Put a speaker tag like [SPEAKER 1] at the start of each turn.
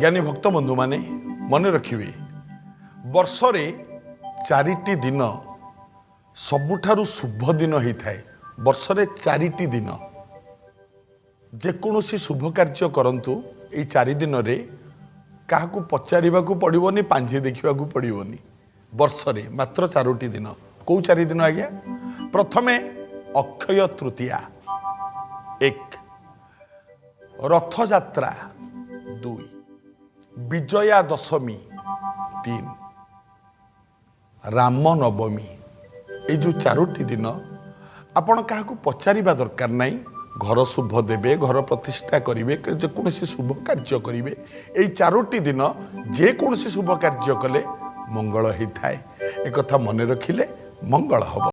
[SPEAKER 1] ଜ୍ଞାନୀ ଭକ୍ତ ବନ୍ଧୁମାନେ, ମନେ ରଖିବେ, ବର୍ଷରେ ଚାରିଟି ଦିନ ସବୁଠାରୁ ଶୁଭ ଦିନ ହେଇଥାଏ। ବର୍ଷରେ ଚାରିଟି ଦିନ ଯେକୌଣସି ଶୁଭ କାର୍ଯ୍ୟ କରନ୍ତୁ, ଏଇ 4 ଦିନରେ କାହାକୁ ପଚାରିବାକୁ ପଡ଼ିବନି, ପାଞ୍ଜି ଦେଖିବାକୁ ପଡ଼ିବନି। ବର୍ଷରେ ମାତ୍ର ଚାରୋଟି ଦିନ। କେଉଁ 4 ଦିନ ଆଜ୍ଞା? ପ୍ରଥମେ ଅକ୍ଷୟ ତୃତୀୟା 1, ରଥଯାତ୍ରା 2, ବିଜୟା ଦଶମୀ 3, ରାମନବମୀ। ଏଇ ଯେଉଁ ଚାରୋଟି ଦିନ ଆପଣ କାହାକୁ ପଚାରିବା ଦରକାର ନାହିଁ। ଘର ଶୁଭ ଦେବେ, ଘର ପ୍ରତିଷ୍ଠା କରିବେ, ଯେକୌଣସି ଶୁଭ କାର୍ଯ୍ୟ କରିବେ, ଏଇ ଚାରୋଟି ଦିନ ଯେକୌଣସି ଶୁଭ କାର୍ଯ୍ୟ କଲେ ମଙ୍ଗଳ ହେଇଥାଏ। ଏକଥା ମନେ ରଖିଲେ ମଙ୍ଗଳ ହେବ।